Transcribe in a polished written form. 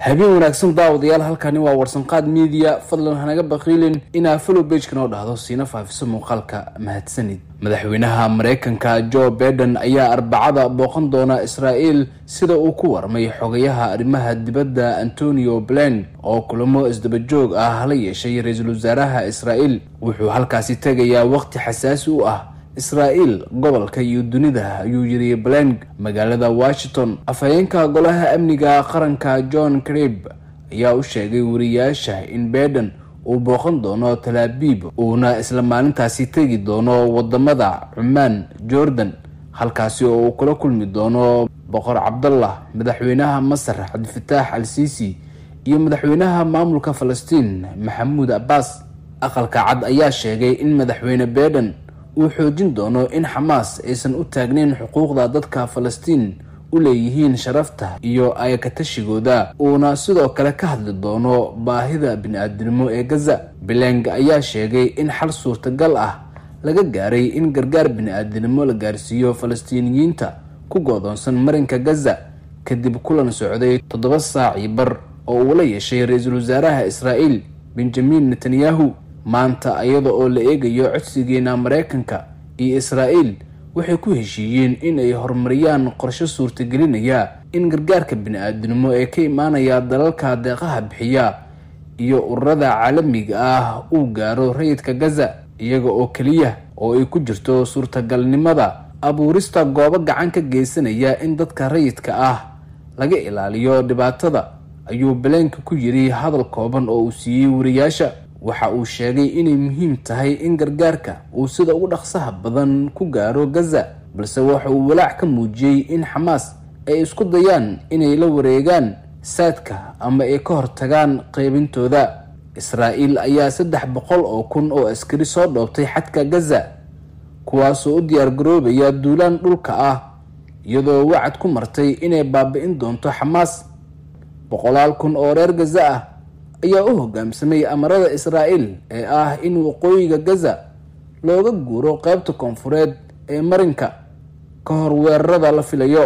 Habeen wanaagsan daawadayaal, halkani waa Warsanqaad Media. Fadlan hanaga baqiilin inaa follow page-ka noo dhahdo, siina faafiso muuqaalka. Mahadsanid. Madaxweynaha Mareykanka Joe Biden ayaa Arbacada booqan doona Israa'iil, sida uu ku warmay xogayaha arrimaha dibadda Antonio Blinken, oo kulamo isdaba joog ah la yeeshay ra-iisul wasaaraha Israa'iil. Wuxuu halkaasi tegayaa waqti xasaasi u ah Israa'iil, gobolka iyo dunida, ayuu yiri Blinken magaalada Washington. Afhayeenka Golaha Amniga Qaranka John Kirby ayaa u sheegay wariyaasha in Biden uu booqan doono Tel Aviv, uuna isla maalintaasi tegi doono wadamada Cumaan, Jordan, halkaasi oo uu kula kulmi doono Boqor Cabdallah, madaxweynaha Masar Cabdifataax al Siisi iyo madaxweynaha maamulka Falastiin Maxamuud Abbas. Aqalka Cad ayaa sheegay in madaxweyne Biden uu xoojin doono in Xamaas aysan u taagnayn xuquuqda dadka Falastiin u leeyihiin sharafta iyo ayakatashigooda, uuna sidoo kale ka hadli doono baahida bini-aadinimo ee Gaza. Blinken ayaa sheegay in xal suurtagal ah laga gaaray in gargaar bini-aadinimo la gaarsiiyo Falastiiniyiinta ku goodoonsan marinka Gaza, kadib kulan socday 7 saac iyo bar oo uu la yeeshay ra-iisul wasaaraha Israa'iil Benjamin Netanyahu. Maanta, iyada oo la eegayo codsigeena, Mareykanka iyo Israa'iil waxay ku heshiiyeen in ay horumariyaan qorshe suurtagelinaya in gargaarka bini-aadinimo ee ka imaanaya dalalka deeqaha bixiya iyo ururada caalamiga ah uu gaaro rayidka Gaza, iyaga oo keliya oo ay ku jirto suurtagalnimada abuurista goobo gacan ka geysanaya in dadka rayidka ah laga ilaaliyo dhibaatada, ayuu Blinken ku yiri hadal kooban oo uu siiyey wariyaasha. Waxa uu sheegay inay muhiim tahay in gargaarka uu sida ugu dhaqsaha badan ku gaaro Gaza, balse waxa uu walaac ka muujiyey in Xamaas ay isku dayaan inay la wareegaan saadka ama ay ka hortagaan qaybintooda. Israa'iil ayaa 300,000 oo askari soo dhoobtay xadka Gaza, kuwaasoo u diyaar garoobaya duulaan dhulka ah, iyadoo wacad ku martay inay baabi'in doonto Xamaas. Boqolaal kun oo reer Gaza ah ayaa u hogaamsamay amarada Israa'iil ee ah in waqooyiga Gaza looga guuro qeybta koonfureed ee marinka ka hor weerarada la filayo.